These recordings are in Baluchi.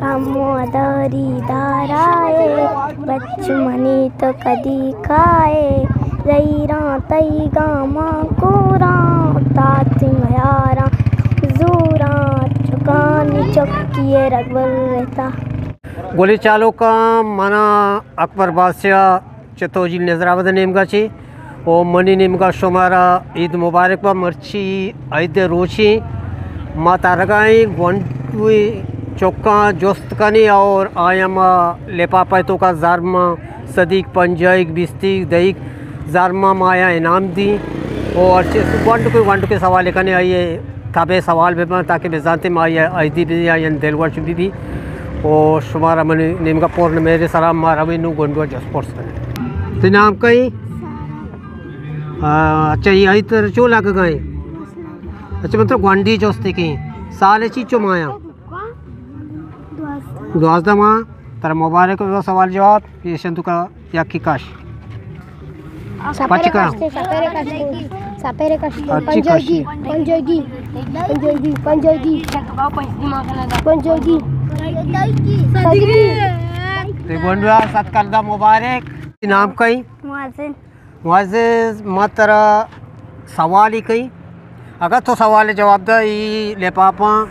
ہمو داری دارائے، بچ منی تو کدی کائے، زہیراں تئی گاماں کوراں، تات میاراں زوراں، چکانی چکی ء رگبل رہتا۔ گلیں چاروکاں، منا اکبر بادشاہ چہ توجیل نظر آباد ء نیمگا چی و منی نیمگا شمارا عید مبارک با۔ مرچی عید ء روچی، ما ترگائیں گونڈوی چکاں جست کنی اور آیا ما لپاپا توکا زرما صدیق پنجائیگ بیستیگ دئیگ زرما ما آیا انعام دی۔ و ہرچی گونڈ کوئی گونڈ کے سوال کنے آئیے تبے سوال بہ بنت تاکہ بزانتے ما آئی، آئی دی بہ آئی دلگوش بہ بی۔ و شمارا منی نیمگا پورن میرے سلام، ما رویں نوں گونڈوا جست پرس کنیں۔ تئی نام کئی؟ آ، اچھا، یہ آئی تر چو لگ گئے؟ اچھا، من تو گونڈی جست کیں۔ سال چی چو مایا؟ دوازدہ ماہ۔ ترا مبارک ہو سوال جواب، یہ شنتو کا یکی کاش۔ پچکا۔ سپیرے کشت، سپیرے کشت۔ ہرچی کشی۔ پنجوگی، پنجوگی، پنجوگی، پنجوگی۔ تے گونڈوا ست کلدہ مبارک۔ نام کئی؟ معزز۔ معزز، ما ترا سوالی کئی۔ اگاں تو سوال جواب دا، ای لپاپاں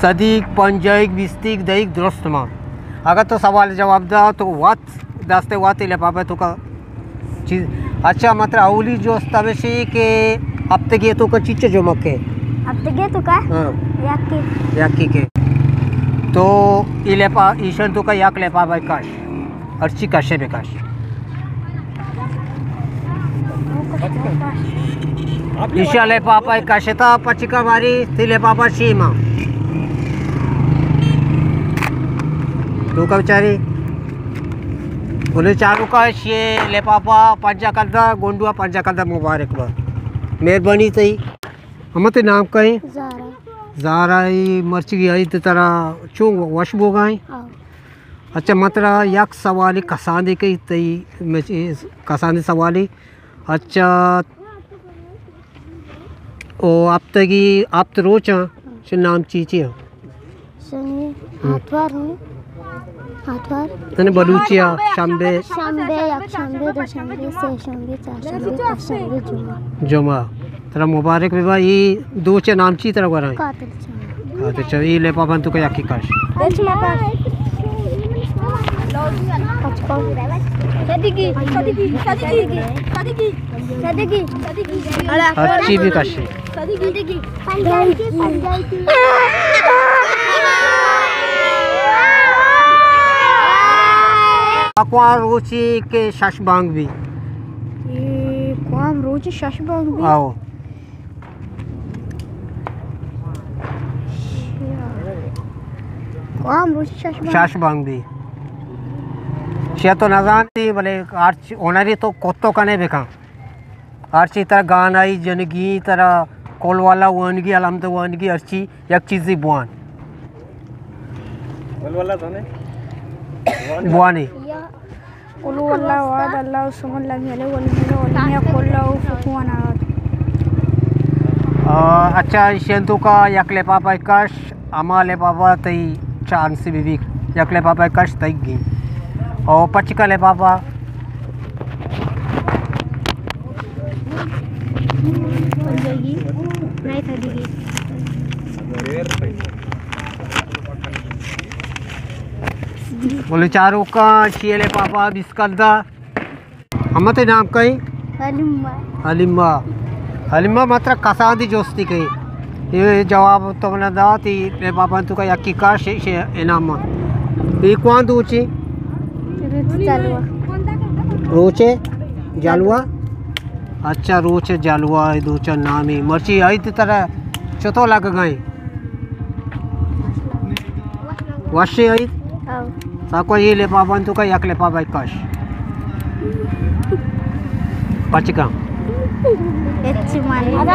صدیق پنجائیگ بیستیگ دئیگ درست ما۔ اگاں تو سوال جواب دا تو وت دست وت ای لپاپا تو کا چیز۔ اچھا، مطلب اولی جوست ہمیشی کہ ہفتگی تو کا چیچو جمعہ کے؟ ہفتگی تو کا؟ ہاں۔ یکی۔ یکی کے۔ تو ای لپا، ایشن تو کا یک لپاپا کاش۔ ہرچی کشے بکش۔ ایشا لپاپا کشتا پچکا باری، تی لپاپا شیما۔ تو کا بچاری؟ بولے چارو کا شی لپاپا پنجا کلدہ، گونڈوا پنجا کلدہ مبارک با۔ مہربانی تئی۔ ہمت نام کہیں؟ زارا۔ زارا، ای مرچی آئی ترا چون وش بوگائیں؟ ہاں۔ اچھا، من ترا یک سوالے کساندے کئی، تئی مچ-، کساندے سوالے۔ اچھا، او ہفتگی ہفت روچاں، شے نام چی چی ہیں؟ شنی، ہم۔ آتوار ہوں۔ آتوار۔ یعنی بلوچی آ، شنبے۔ شنبے، یک شنبے، دو شنبے، سے شنبے، چار شنبے، پنچ شنبے، جمعہ۔ جمعہ۔ ترا مبارک بہ با، ای دو چے نام چی ترا گورا؟ قاتل چاہ۔ قاتل چاہ، ای لپاپاں تو کا یکی کاش۔ صدیقی، صدیقی، صدیقی، صدیقی، صدیقی۔ ہر چی بھی کاشی۔ صدیقی۔ اکوان روچی کے شش بانگ بھی۔ اے کوام روچی شش بانگ بھی۔ آؤ۔ کوام روچی شش بانگ۔ شش بانگ بھی۔ شیا تو نزانتی، بلے ہرچ ہنری تو کتو کنے بکن۔ ہرچی ترا گانائی جنگی، ترا کل والا وانگی، علامت وانگی، ہرچی یک چیزی بوان۔ کل والا تو نے؟ بوانی۔ قل هو الله أحد، الله الصمد، لم يلد ولم يولد، ولم يكن له كفوا أحد۔ آ، اچھا، ایشی انتو کا یک لپاپا کش، ہما لپاپا تئی چانس بی بی، یک لپاپا کش تئی گی۔ او پچکا لپاپا۔ بولے چاروکاں، شی لپاپا بیست کلدہ۔ ہمت نام کئی؟ حلیمہ۔ حلیمہ۔ حلیمہ، مطلب کسان دی جوستی کئی۔ یہ جواب تو منا دات، یہ لپاپا تو کا یکی کاش، یہ انعام۔ یہ کوان دوچی؟ روچ جلوہ۔ روچے جلوہ؟ اچھا، روچ جلوہ، یہ دوچا نامی۔ مرچی آئی تی طرح چطور لگ گئے؟ وشی آئی؟ او۔ ساکو یہ لپاپا تو کا یک لپاپا کاش۔ پچکا۔ اچ من۔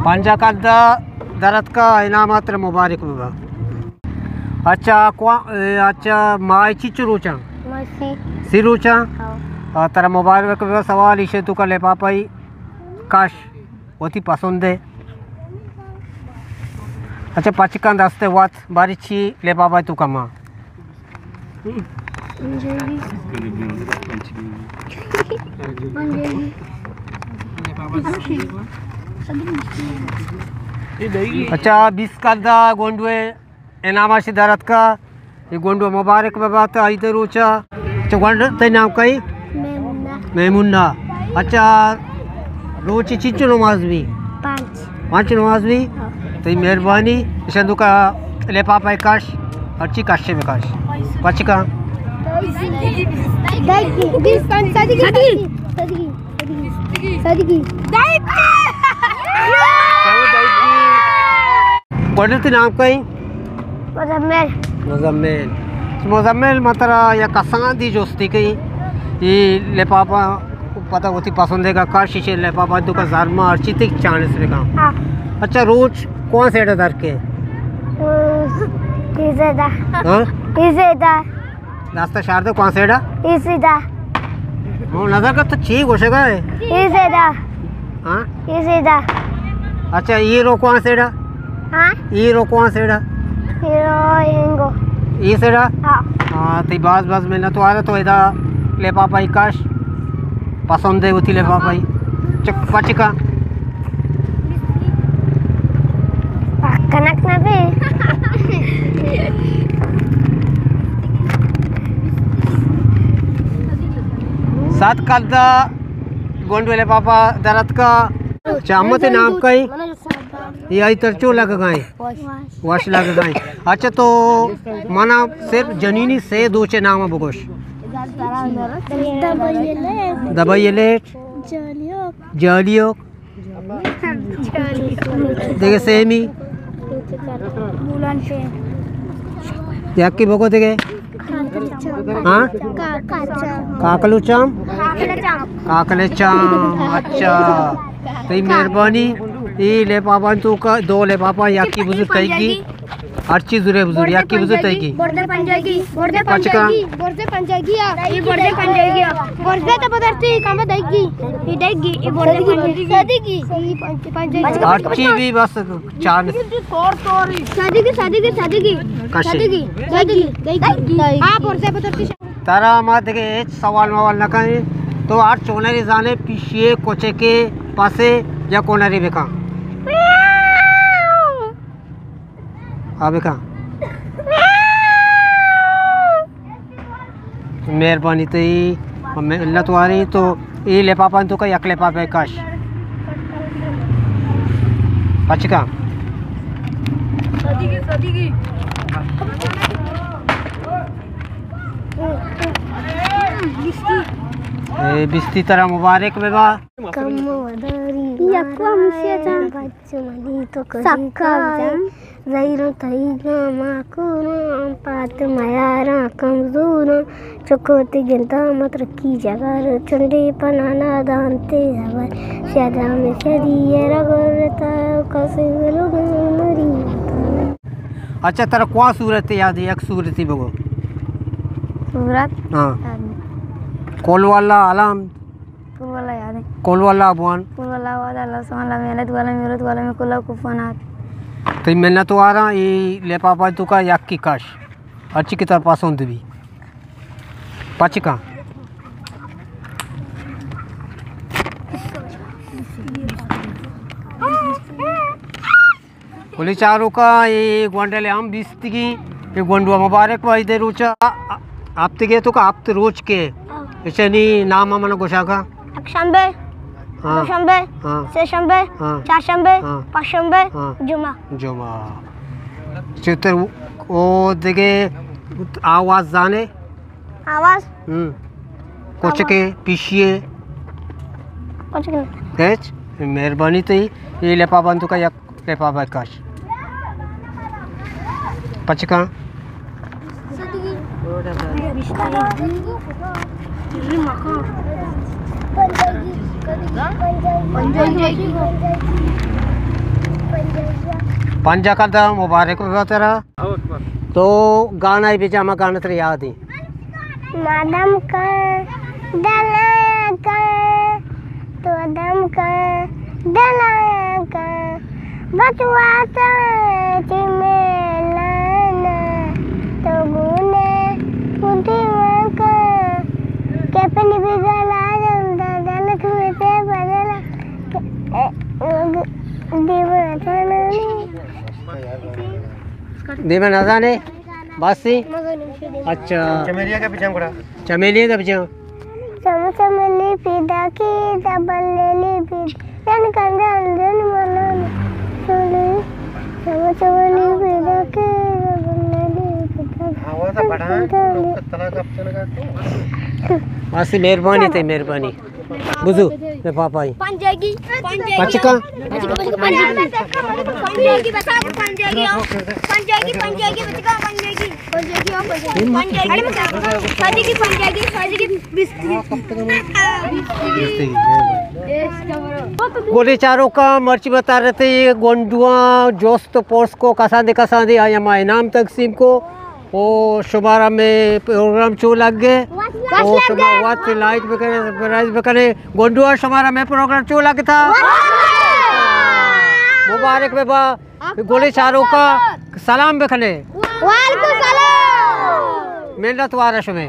پنجا کلدہ درت کا انعامات مبارک ببا۔ اچھا، کوا-، اے، اچھا، ماہ چیچو روچاں؟ ماہ سی۔ سی روچاں؟ ہاں۔ آ، ترا مبارک ببا، سوال ایشے تو کا لپاپائی کاش۔ وتی پسند ءِ۔ اچھا، پچ کن دست ءَ وت، باری چی لپاپ ءِ توکا مان۔ اچھا، بیست کلدار گونڈو ءِ انعام ءَ شی در اتکا۔ اے گونڈو مبارک بہ بات عید ءِ روچا۔ اچھا، گونڈو، تئی نام کئی؟ میمونہ۔ میمونہ۔ اچھا، روچ چنچو نماز بی؟ پانچ۔ پانچ نماز بی؟ ہاں۔ تئی مہربانی۔ اشاں توکا لپاپ ءَ کش، ہرچی کشے بکش۔ پچ کن۔ دگی، بیست، صدگی، صدگی، صدگی۔ صدگی۔ گونڈو، تئی نام کئی؟ مزمل۔ مزمل۔ مزمل، من ترا یک کسان دی جستی کئی، اے لپاپا پدا وتی پسندیدہ کش، ایشی لپاپا توکا زر مان، ہرچی تئی چانس بکن۔ ہاں۔ اچھا، روچ کون سیڈا در کے؟ اے سیڈا۔ ہاں؟ اے سیڈا۔ دست ءَ شاردے، کون سیڈا؟ اے سیڈا۔ من نظر کت تو چی گوشگا ئے؟ اے سیڈا۔ ہاں؟ اے سیڈا۔ اچھا، اے رو کون سیڈا؟ ہاں؟ اے رو کون سیڈا؟ اے رو اینگو۔ اے سیڈا؟ ہاں۔ ہاں، تئی باز باز منت وار، تو ادا لپاپ ءَ کش۔ پسند ءِ وتی لپاپ ءَ۔ چک، پچ کن۔ کنک نہ بی۔ صد کلدار گونڈو ءِ لپاپا در اتکا۔ اچھا، اماں، تئی نام کئی؟ اے آئی ترا چو لگگا ایں؟ وش لگگا ایں۔ اچھا، تو منا صرف جنینی سے دوچے نام بگوش۔ دبئی لیٹ۔ جالیوک۔ دگہ سیمی۔ یکی بگو دگہ۔ ہاں؟ کاکلو چام؟ کاکلے چام، اچھا۔ تئی مہربانی۔ اے لپاپاں توکا دو لپاپاں، یکی بزور تئیگی۔ ہر چیز زورے بزور، یکی بزور تئیگی۔ برزے پنجاگی، برزے پچکا۔ پنجاگی، برزے پنجاگی آ۔ اے برزے پنجاگی آ۔ برزے تو بدرتی، کم دئیگی۔ اے دئیگی، اے برزے پنجاگی۔ سدگی۔ اے پنج-، پنجاگی۔ ہر چی بھی بس چار۔ سدگی، سدگی، سدگی۔ کشی۔ سدگی، سدگی۔ ہاں، برزے بدرتی۔ ترا ما دگہ ہچ سوال موال نہ کنیں۔ تو ہر چونری زانے، پیشیے، کچکے، پسے یا کونری بکن۔ ہاں بکن۔ مہربانی تئی، منت واری۔ تو اے لپاپاں توکا یک لپاپے کش۔ پچکا۔ اے بیستی ترا مبارک ببا۔ کم وداری یکو ہمشی جان۔ بچ منی تو کدی سکا کائے۔ جان۔ زہیروں تئی گاما کوروں، پات میاراں کمزوروں۔ چکو تی گنتا مترکی جگر، چنڈی پنانا دانتے ہبر۔ شدا میں شدی رگورتا، کسی ملو گنری۔ اچھا، ترا کوا سورت یاد ہے؟ یک سورتی بگو۔ سورت؟ ہاں۔ یاد نہیں۔ قل واللہ الحمد۔ قل واللہ یاد ہے۔ قل واللہ بوان۔ قل واللہ احد، اللہ الصمد، لم یلد ولم یولد ولم یکن لہ کفوا احد۔ تئی منت واراں، اے لپاپاں توکا یکی کش۔ ہرچی کہ ترا پسند بی۔ پچکا۔ گلی چاروکاں، اے گونڈلے ہم بیستگی، اے گونڈو مبارک بات عید روچا، ہفتگے توکا ہفت روچ کے، اشانی نام من گوشاکا۔ یک شنبے، ہاں۔ دو شنبے، ہاں۔ سے شنبے، ہاں۔ چار شنبے، ہاں۔ پنچ شنبے، ہاں۔ جمعہ۔ جمعہ۔ چتر او دگہ آواز زانے؟ آواز؟ ہم۔ کچکے، پیشیے؟ کچکے۔ ہچ؟ مہربانی تئی، اے لپاپاں توکا یک لپاپے کش۔ پچکا۔ پنجاہ کلدار مبارک ببا ترا۔ تو گانا ہی بجا، ہما گانا ترا یاد ہے۔ ما دم کا دلا کا، تو دم کا دلا بچ واتاں چہ میلانا، تو گونے پوٹی مکن، کہ پنی بگلا جلدا جلک میتے بدلا، دیما تنانی۔ دیما نزانے؟ باسی؟ اچھا۔ چمیلیاں کا بجاں گڑا۔ چمیلیاں کا بجاں۔ چم چمیلی پیدا کی، دبل لیلی پیدا۔ جن کندن جن ملن چولی۔ چم چمیلی پیدا کی، دبل لیلی پیدا۔ آواز بڑھا۔ باسی مہربانی تے مہربانی۔ بزو، میں پاپا ہی۔ پنجگی، پنجگی۔ بچکا۔ پنجگی، پنجگی، بچکا، پنجگی۔ پنجگی، پنجگی، بچکا، پنجگی۔ پنجگی، پنجگی، پنجگی، پنجگی۔ گلی چاروکاں، مرچی بتا رہے تھے، گونڈواں جوست پوس کو کسان دے کسان دے آیا ما انعام تقسیم کو۔ او شمارا میں پروگرام چو لگ گئے۔ او شما وقت لائک بکنے، سبسکرائب بکنے۔ گونڈو شمارا میں پروگرام چو لگ تھا۔ مبارک بے با۔ گولی چاروکا سلام بکنے۔ وعلیکم سلام۔ منت وارا شمے۔